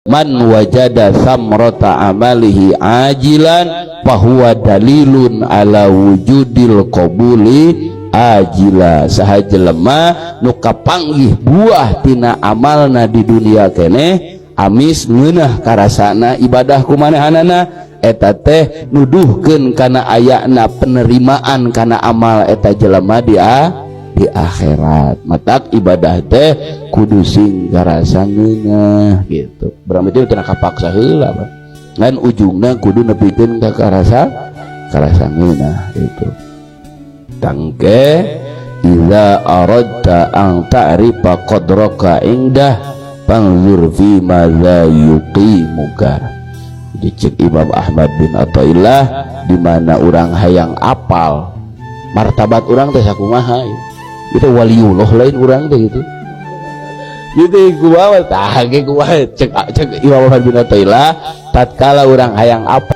Man wajada samrata amalihi ajilan fahuwa dalilun ala wujudil qabuli ajila. Saha jelema nu kapanggih buah tina amalna di dunia keneh, amis ngeunah karasana ibadah kumanehanana, eta teh nuduhkeun kana ayana penerimaan kana amal eta jelema di akhirat. Matak ibadah teh kudu sing karasa ngeunah gitu. Berarti teu kapaksa heula, Pak. Ngan ujungna kudu nepikeun ka karasa karasa ngeunah itu. Tangke idza aradta an ta'rifa qadraka indah fanzur fi madza yuqimuka. Dicek Imam Ahmad bin Athaillah, di mana urang hayang apal martabat urang teh sakumaha ya. Itu waliullah lain urang teh gitu gitu kumaha tah ge kumaha. Cek cek Imam Ahmad bin Athaillah, tatkala urang hayang apal